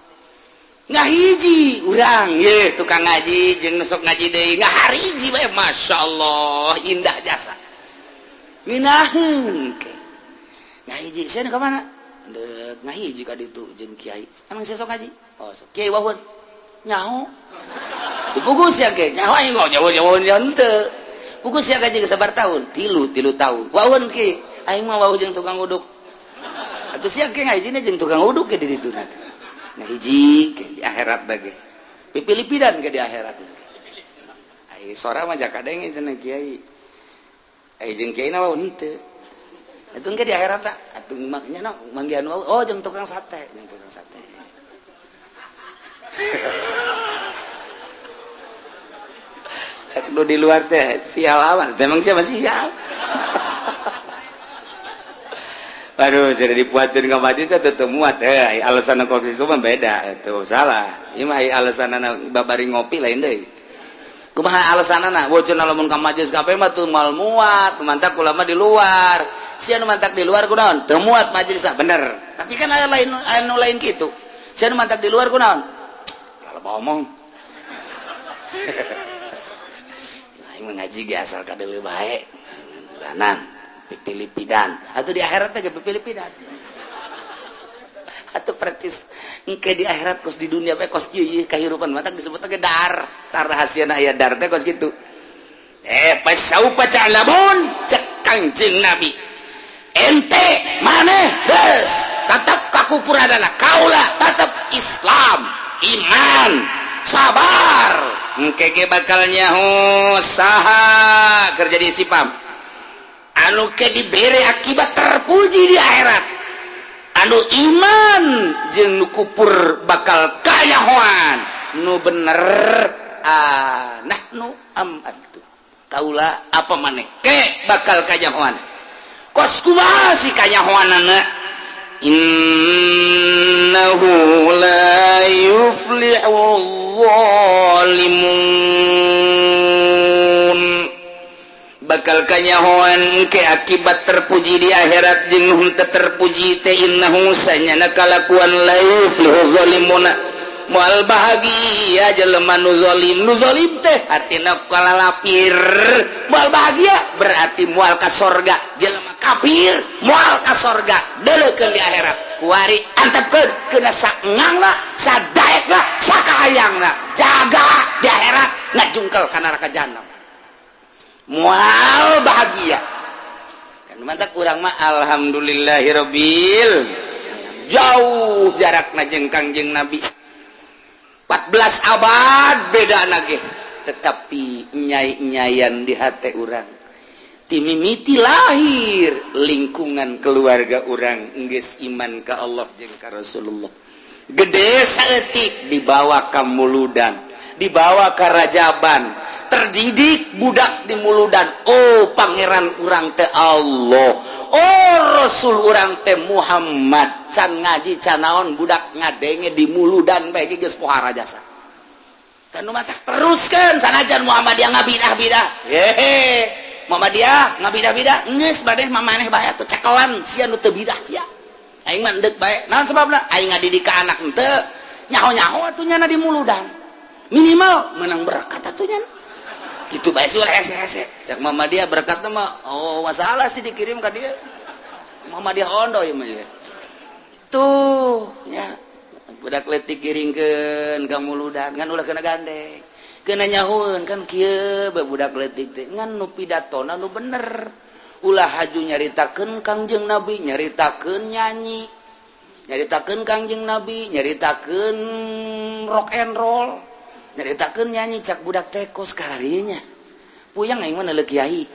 Ngahiji urang ye tukang ngaji jeung nu sok ngaji deui ngahariji bae, masyaallah, indah jasa ngeunaheun ke ngahiji. Sia ka mana? Deuk ngahiji ka ditu jeung kiai. Emang sia sok ngaji? Oh, sok. Kiai wawun nyaho teu puguh sia ge nyaho aing nyaho nyaho henteu puguh. Sia ngaji sabar tahun? 3 tahun. Wawun ki aing mah wawuh jeung tukang uduk atuh. Sia ge ngahijina jeung tukang uduk ke di ditu ngahiji ke di akhirat bage pipilipidan ke di akhirat. Ai sora mah jaka denge cenah kiai, ai jeung kiai na wawuh henteu. Itu engke di akhirat tak atuh nya na manggihan wawuh. Oh, jeung tukang sate, jeung tukang sate. Cek di luar teh sial amat, memang siapa sial. Aduh, sudah dipuatin ke masjid saya tetep muat. Eh, alasan kopi itu mah beda, itu salah. Ini mah alasan babari ngopi lain deh. Kumaha alasanana? Bocor lamun ka majlis kape mah tuh moal muat, mantak ulama di luar. Sia nu mantak di luar kunaon? Teu muat majelisna, bener. Tapi kan aya lain anu lain kitu. Sia nu mantak di luar kunaon? Kalau omong. Aing mah ngaji ge asal kadeuleu bae. Bulanan pipilipidan. Atuh di akhirat teh ge pipilipidan. Atau percis engke di akhirat kos di dunia bae kos kieu ieu kahirupan matak disebut ge dar. Tar rahasiana aya dar teh kos kitu. Eh, fasaufa ta'lamun, cek Kangjeng Nabi. Ente maneh geus tetep kakupuranana, kaula tetep Islam, iman, sabar. Engke ge bakal nyaho saha kerja di sipam. Anu ke dibere akibat terpuji di akhirat. Anu iman jeung nu kupur bakal kanyahoan nu bener, ah, nahnu am antum, kaula apa maneh ke bakal kanyahoan. Kos kumaha sih kanyahoanana? Innahu la yuflihu zalimun, bakal kanyahoan ke akibat terpuji di akhirat jeung henteu terpuji teh. Innahu sanyana kalakuan, la yuflihu zalimuna, moal bahagia jelema nu zalim. Nu zalim teh artina kalalapir, moal bahagia berarti moal ka sorga. Jelema kafir moal ka sorga, deuleukeun di akhirat. Kuari antepkeun kena saengangna, sadaekna, sakahayangna, jaga di akhirat ngajungkel ka neraka jahanam, moal bahagia kan. Mantap, urang mah alhamdulillahirabbil, jauh jarakna jeung Kangjeng Nabi, 14 abad beda nage, tetapi nyai-nyayan di hati urang timimiti lahir lingkungan keluarga urang geus iman ka Allah jeung ka Rasulullah. Gede saeutik dibawa ka muludan, dibawa ka rajaban, terdidik budak di muludan. Oh, pangeran urang teh Allah, oh, Rasul urang teh Muhammad. Can ngaji, can naon, budak ngadenge di muludan bae geus pohara jasa kan. Nu matak teruskeun sanajan Muhammadiyah ngabidah-bidah. Hehe, Muhammadiyah ngabidah-bidah geus badeh mamaneh bae atuh, cekelan sia nu teu bidah sia. Aing mah endek bae. Naon sababna? Aing ngadidik ka anak henteu nyaho-nyaho atuh nyana di muludan, minimal menang berkat atuh nyana gitu bae sih. Ulah hese-hese cak Muhammadiyah berkatna mah. Oh, masalah sih dikirim ka dia Muhammadiyah ondo ieu mah ya. Tuh nya budak leutik giringkeun ka muludan, ngan ulah kena gandeng, kena nyahueun kan kieu bae budak leutik teh. Ngan nu pidatona nu bener, ulah haju nyaritakeun Kangjeng Nabi, nyaritakeun nyanyi, nyaritakeun Kangjeng Nabi, nyaritakeun rock and roll, nyaritakeun nyanyi. Cak budak teh kos kararinya puyang, aing mah neuleuh kiai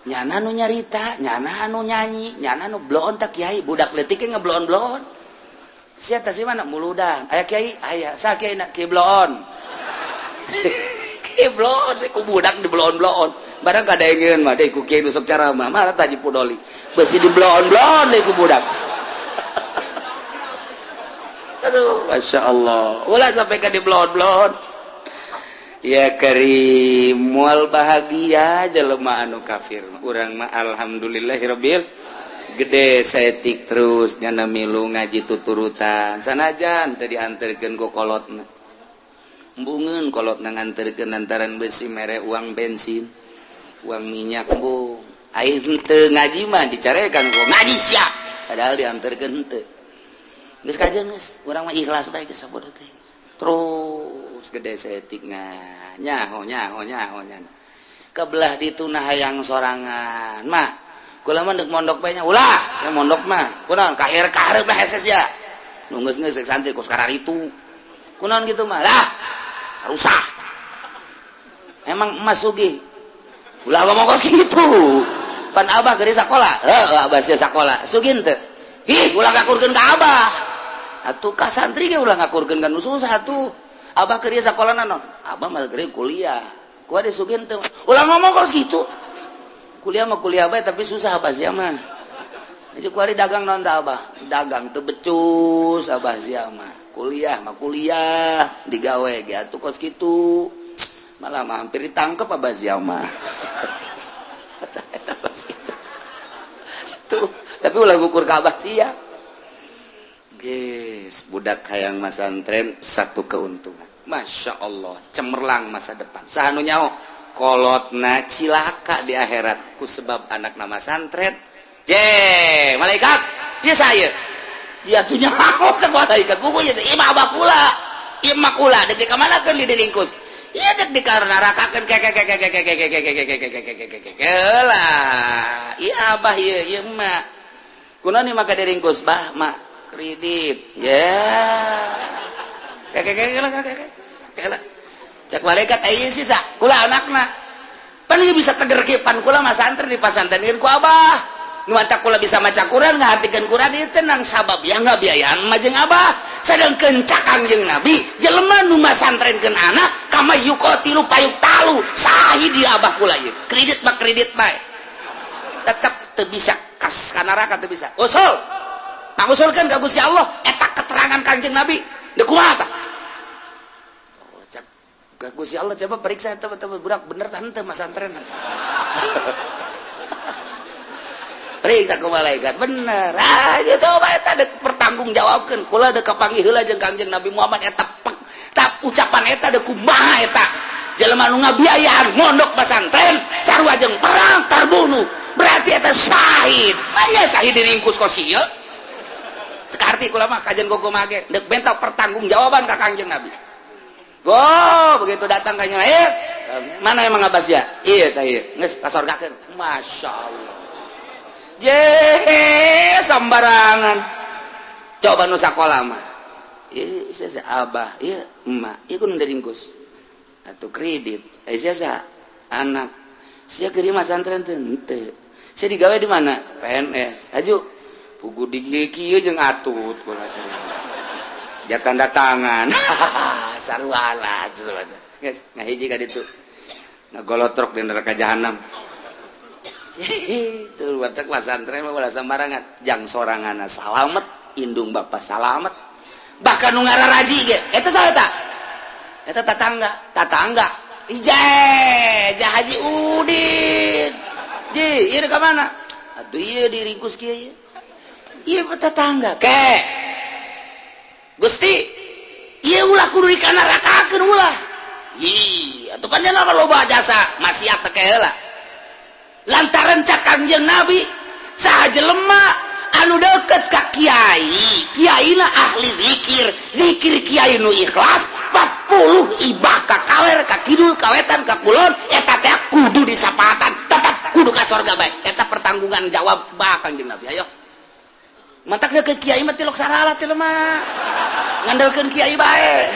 nyana nu nyarita, nyana anu nyanyi, nyana nu bloon tak kiai. Budak leutik ge ngebloon-bloon. Sia teh mana? Muludan aya kiai, aya sa kiai na kiai bloon, kiai bloon ku budak di bloon-bloon. Barang kadengeun mah deui ku kiai nu sok ceramah mah taji pudoli beusi di bloon-bloon deui ku budak. Aduh, masya Allah, ulah sampai ka di bloon-bloon ya karim. Moal bahagia jelema anu kafir. Urang mah alhamdulillahirabbil. Gede saeutik terus nyana milu ngaji tuturutan sanajan teu dianterkeun ku kolotna. Embungeun kolotna nganterkeun lantaran besi mere uang bensin, uang minyak bu. Aing teu ngaji mah dicarekan ku ngaji sia. Padahal dianterkeun henteu. Geus kajeun geus, urang mah ikhlas bae geus sabodo teh. Terus gede saeutik nyaho nyaho nyaho nyaho. Kebelah ditu nah hayang sorangan mah kula mah deuk mondok bae nya ulah saya mondok mah kunaon kahir kahareup lah hese sia nu geus geus santri kos kararitu kunaon kitu mah lah sarusah emang emas sugih ulah ngomong kos kitu pan abah keur sakola heuh abah sia sakola sugih teu ih ulah ngakurkeun ka abah atuh ka santri ge ulah ngakurkeun ka nu susah atuh abah keur sakola naon abah mah keur kuliah ku ada sugih teu ulah ngomong kos kitu kuliah mah kuliah bae tapi susah abah sia mah. Jadi kuari dagang naon tah abah? Dagang teu becus abah sia mah. Kuliah mah kuliah digawe ge atuh kos kitu. Malah mah hampir ditangkep abah sia mah. Eta kos kitu. Tuh, tapi ulah ngukur ka abah sia. Geus, budak hayang masantren satu keuntungan. Masya Allah, cemerlang masa depan. Saha nu nyaho? Kolotna cilaka di akhirat ku sebab anak nama santren. Je, malaikat, ieu saya. Dia tuh nyaho ke malaikat. Buku ieu ieu mah abah kula. Ieu mah kula deuk ka mana keun diringkus. Ieu deuk dikarnarakakeun ke ke ke ke ke ke ke ke ke ke ke ke ke ke ke ke lah. Ieu abah ieu ieu mah. Kunaon ieu maka diringkus bah mak kredit. Ya. Ke ke ke ke ke ke ke. Cek malaikat aya sisa kula anakna. Pan ieu bisa teger kieu pan kula mah santri di pasantren ku abah. Nu matak kula bisa maca Quran ngahartikeun Quran ieu tenang sabab ya ngabiayaan mah jeung abah. Sedangkeun cak Kangjeng Nabi jelema nu masantrenkeun anak kama yuqatilu fayuqtalu sahid di abah kula ieu. Kredit mah kredit bae. Tetep teu bisa kas ka neraka teu bisa. Usul. Pangusulkeun ka Gusti Allah eta keterangan Kangjeng Nabi. Deuk kumaha tah? Ka Gusti Allah coba periksa eta budak bener tah henteu masantren. Periksa ku malaikat bener. Ah ieu coba eta deuk pertanggungjawabkeun. Kula deuk kapanggih heula jeung Kangjeng Nabi Muhammad eta tak ucapan eta deuk kumaha eta. Jelema nu ngabiayaan mondok pasantren sarua jeung perang terbunuh. Berarti eta syahid. Aya syahid diringkus kos kieu. Teu kaharti kula mah kajian kumaha ge deuk benta pertanggungjawaban ka Kangjeng Nabi. Oh, begitu datang kayaknya, mana emang Abbas ya? Iya, tah iya. Geus kasorgakeun. Masya Allah. Je, sembarangan. Coba nu sakola mah. Ieu sia abah, ieu emak, ieu kudu diringkus. Atuh kredit. Eh sia anak. Sia keur masantren teu henteu. Sia digawe di mana? PNS. Aju. Pugu di kieu jeung atut kula sarua. Ja tanda tangan. Sarua lah geus ngahiji ka ditu. Ngagolotrok di neraka jahanam. Itu watak pasantren mah ulah sembarangan. Jang soranganna salamet, indung bapa salamet. Bahkan nu ngararaji ge, eta saha eta? Eta tatangga, tatangga. Ije, ja Haji Udin. Ji, ieu ka mana? Atuh ieu diringkus kieu ieu. Ieu tetangga. Ke. Gusti, ieu ulah kudu dikanarakakeun ulah. Ih, atuh pan nya loba jasa maksiat teh heula. Lantaran cak Kangjeng Nabi saha jelema anu deket ka kiai, kiaina ahli zikir, zikir kiai nu ikhlas 40 ibah ka kaler ka kidul ka wetan ka kulon eta teh kudu disapatan tetep kudu ka sorga bae. Eta pertanggungan jawab bah Kangjeng Nabi. Ayo. Matak deket kiai mah tilok sarala teh mah. Ngandalkeun kiai bae.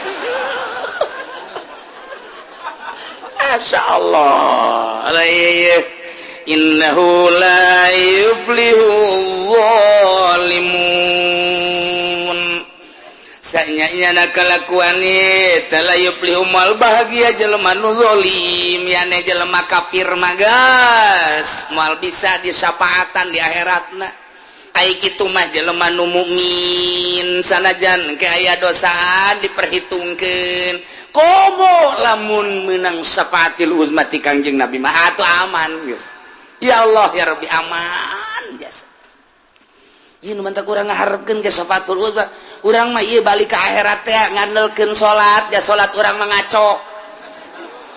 Masya Allah. Innahu la yuflihu zalimun. Sanya-nyana kalakuan eta la yuflihu mal bahagia jelema nu zalim yane jelema kafir mah geus moal bisa disapaatan di akhiratna. Ai kitu mah jelema nu mukmin sanajan ke aya dosaan diperhitungkeun. Komo lamun menang syafaatil uzma ti Kangjeng Nabi mah atuh aman geus. Ya Allah ya Rabbi aman jasa. Ieu nu mantak urang ngaharepkeun ge syafaatul uzma. Urang mah ieu balik ke akhirat teh ngandelkeun salat, ya salat urang mah ngaco.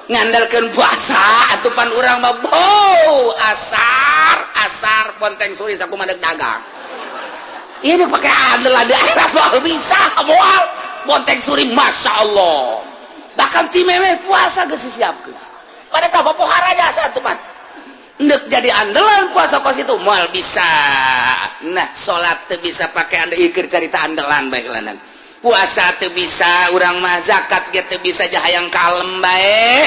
Ngandelkeun puasa atuh pan urang mah bau asar asar ponteng suri sakumaha deuk dagang. Ieu deuk pake andel di akhirat moal bisa moal ponteng suri masya Allah. Bahkan ti memeh puasa geus disiapkeun. Pada tah pohara jasa atuh pan. Ndek jadi andalan puasa kos itu moal bisa. Nah, salat teu bisa pakai andel ieu carita andalan bae lanan. Puasa teu bisa urang mah, zakat ge teu bisa jahayang kalem bae.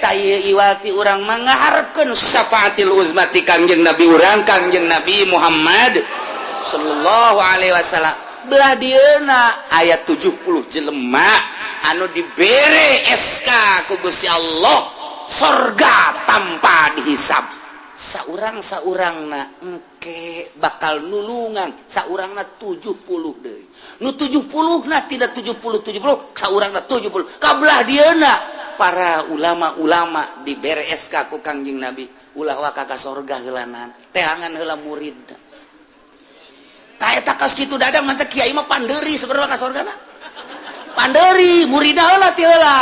Tah ieu iwati urang mah ngaharepkeun syafaatil uzma ti Kangjeng Nabi urang, Kangjeng Nabi Muhammad sallallahu alaihi wasallam. Belah dieuna aya 70 jelema anu dibere SK ku Gusti Allah sorga tanpa dihisab. Saurang saurangna engke bakal nulungan saurangna 70 deui. Nu 70 na tidak 70 70 saurangna 70. Kabelah dieuna para ulama-ulama dibere SK ku Kangjeng Nabi ulah waka ka sorga heulanan teangan heula murid. Tah eta kos kitu dadang mantep kiai mah pandeuri sebenarnya ka sorgana. Panderi muridna heula ti heula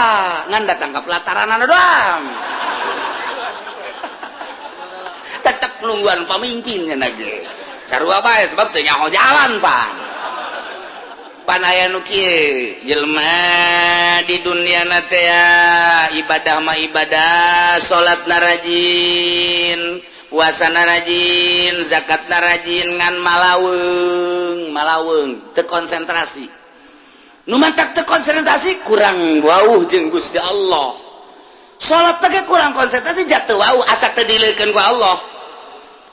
ngan datang ka pelataran doang. Tetep nungguan pemimpin lagi sarua bae sebab teu nyaho jalan pan pan aya nu kieu jelema di dunia na teh ibadah mah ibadah, salat na rajin, puasa na rajin, zakat na rajin, ngan malaweung malaweung teu konsentrasi. Nu mantak teu konsentrasi kurang wauh jeung Gusti Allah. Salat teh kurang konsentrasi jatuh wauh asa teu dileukeun ku Allah.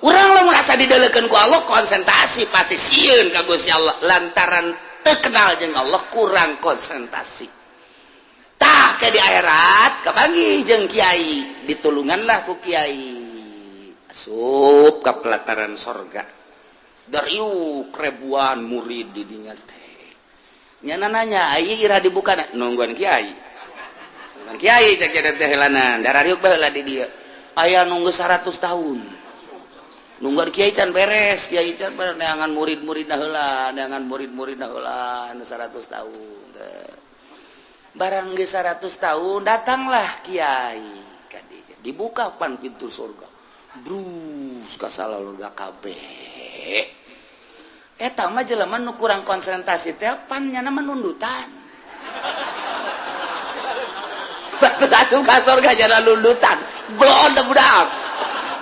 Urang lamun asa didelekeun ku Allah konsentrasi pasti sieun ka Gusti Allah lantaran teu kenal jeung Allah kurang konsentrasi. Tah ke di akhirat kapanggih jeung kiai ditulunganlah ku kiai asup ka pelataran sorga dariuk ribuan murid di dinya teh. Nya nanya aya ira dibuka nungguan kiai. Nungguan kiai cek jadi teh heulanan darariuk baheula di dieu. Aya nunggu 100 tahun. Nungguan kiai can beres, kiai can beres neangan murid-murid heula, neangan murid-murid heula nu 100 tahun. Barang geus 100 tahun datanglah kiai ka dieu. Dibuka pan pintu surga. Brus ka salalurga kabeh. Eta mah jelema nu kurang konsentrasi teh pan nyana mah nundutan. Batu asup ka surga jana nundutan. Blon teh budak.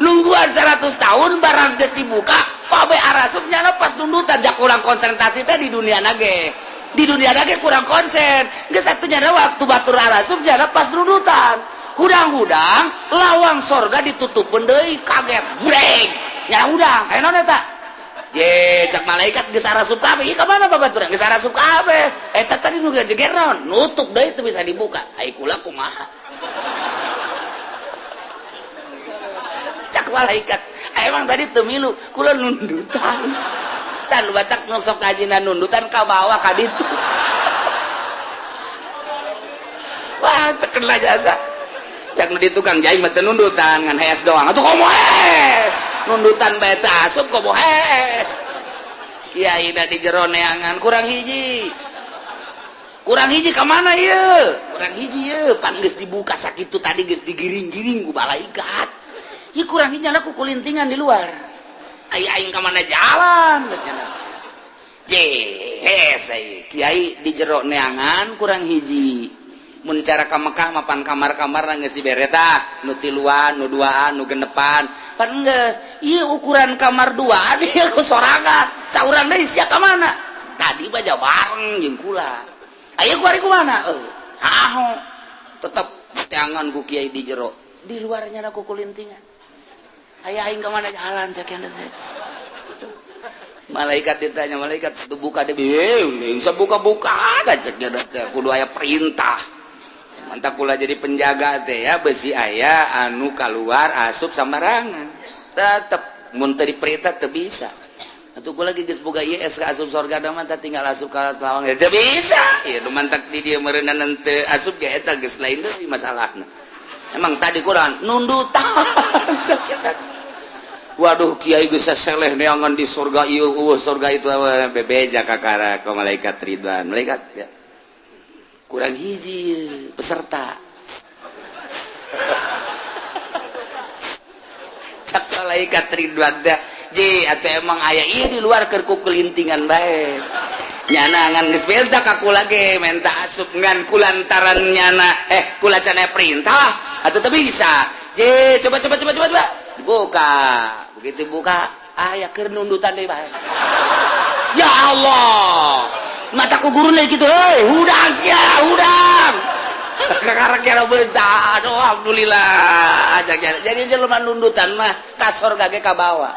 Nungguan 100 tahun barang geus dibuka pabe arasup nyana pas nundutan jak kurang konsentrasi teh di dunia nage. Di dunia nage kurang konsen. Geus atuh nyana waktu batur arasup nyana pas nundutan. Hudang-hudang lawang sorga ditutup deui kaget breng. Nyana hudang aya naon eta? Je cak malaikat geus arasup kabeh. Ieu ka mana babaturan geus arasup kabeh. Eta tadi nu jeger naon? Nutup deui teu bisa dibuka. Ai kula kumaha? Cak malaikat emang tadi teu milu kula nundutan. Tan batak nu sok ngajina nundutan ka bawah ka ditu. Wah terkena jasa. Cak nu di tukang jahit mah teu nundutan ngan hees doang. Atuh komo hees. Nundutan bae teu asup komo hees. Kiai da di jero neangan kurang hiji. Kurang hiji ka mana ieu? Kurang hiji ieu pan geus dibuka sakitu tadi geus digiring-giring ku malaikat. Ieu kurang hiji ku kulintingan di luar. Ai aing ka mana jalan cenah. Jehes ai kiai di jero neangan kurang hiji. Mun cara ka Mekah mapan kamar-kamar geus dibere tah, nu tiluan, nu duaan, nu genepan. Pan geus, ieu ukuran kamar duaan ieu ku sorangan. Saurang deui sia ka mana? Tadi baja bareng jeung kula. Aya ku ari ku mana? Haho. Tetep teangan ku kiai di jero. Di luarnya ku kulintingan. Aya aing ka mana jalan sakian teh. Malaikat ditanya, malaikat tuh buka deh, bisa buka-buka ada cek dia teh kudu aya perintah. Mantap kula jadi penjaga teh ya besi aya anu keluar asup sambarangan. Tetep mun teu diperintah teu bisa. Atuh kula geus boga ieu SK asup surga da mah tinggal asup ka lawang teu bisa. Ieu nu mantak di dieu meureunna teu asup ge eta geus lain deui masalahna. Emang tadi kurang nundutan. Waduh, kiai geus seleh neangan di surga ieu, eueuh surga itu, bebeja kakara ka malaikat Ridwan. Malaikat ya. Kurang hiji peserta. Cak malaikat Ridwan teh, "Ji, atuh emang aya ieu di luar keur ku kelintingan bae." Nyana ngan geus minta ka kula ge menta asup ngan kulantaran nyana kula can perintah atuh teu bisa. Ji, coba coba coba coba coba. Dibuka. Begitu buka, aya keur nundutan deui bae. Ya Allah. Mata ku guruna kitu, heuy, hudang sia, hudang. Kakara kira beunta, aduh alhamdulillah. Jadi jelema nundutan mah ka sorga ge kabawa.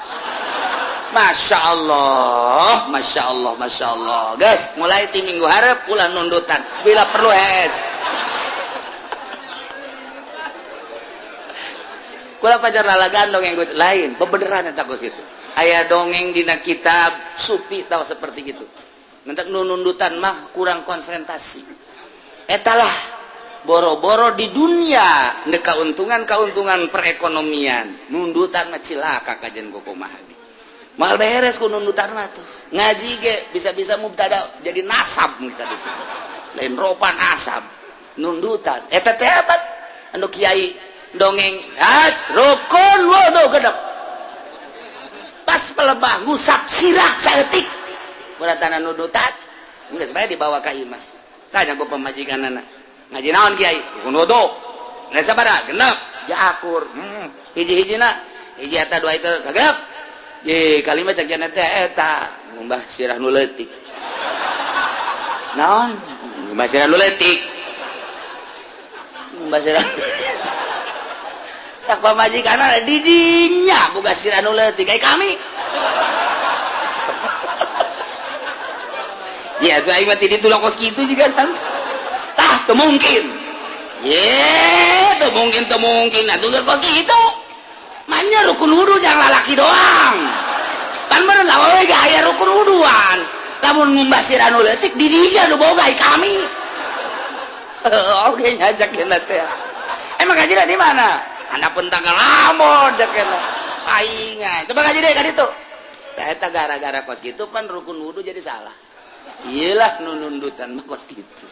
Masya Allah, Masya Allah, Masya Allah. Guys, mulai ti minggu hareup ulah nundutan. Bila perlu hes. Kula pacar lalagan dongeng lain, bebeneran eta kos itu. Aya dongeng dina kitab sufi tahu seperti gitu. Mentak nundutan mah kurang konsentrasi. Etalah boro-boro di dunia ndek kauntungan-kauntungan perekonomian. Nundutan mah cilaka kajen kumaha. Mal beres ku nundutan mah tuh. Ngaji ge bisa-bisa mubtada jadi nasab kita itu. Lain ropa nasab. Nundutan. Eta teh apa? Anu kiai dongeng rukun wudu gedep pas pelebah ngusap sirah saeutik beratana nundutan geus bae dibawa ka imah. Tanya ku pamajikanana, ngaji naon kiai? Rukun wudu. Geus sabaraha? Genep. Ja akur. Hiji-hijina hiji eta dua itu kagep. Ye kalimat cak jana teh eta ngumbah sirah nu leutik. Naon? Ngumbah sirah nu leutik. Ngumbah sirah cak pamajikanna didinya boga sirah nu leutik kayak kami. Ya atuh aing mah ti ditu kos kitu juga kan. Tah teu mungkin. Ye, teu mungkin teu mungkin atuh geus kos kitu. Manya rukun wudu jangan lalaki doang. Pan bener awewe ge aya rukun wuduan. Lamun ngumbah sirah nu leutik didinya nu boga kami. Oke ngajak teh. Emang ngaji di mana? Anak pun tanggal lamun jakena aingan coba ngaji deh kan itu eta gara-gara kos gitu pan rukun wudu jadi salah. Iyalah nundutan mah kos gitu.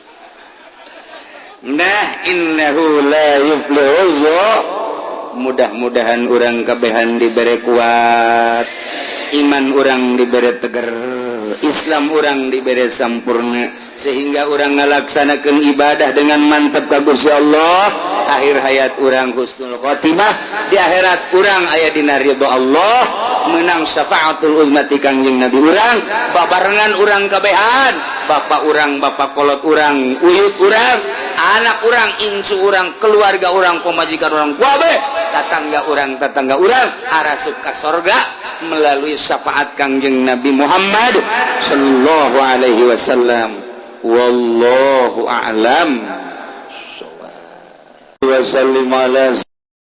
Nah innahu la yuflihu. Mudah-mudahan urang kabehan diberi kuat, iman urang diberi teger, Islam urang diberi sampurna, sehingga urang ngalaksanakeun ibadah dengan mantap ka Gusti Allah. Akhir hayat urang husnul khotimah, di akhirat urang aya dina ridho Allah, menang syafaatul uzma ti Kangjeng Nabi urang, babarengan urang kabehan, bapak urang, bapak kolot urang, uyut urang, anak urang, incu urang, keluarga urang, pemajikan urang, kabeh, tetangga urang arasup ka sorga melalui syafaat Kangjeng Nabi Muhammad sallallahu alaihi wasallam. Wallahu a'lam. Wa sallim ala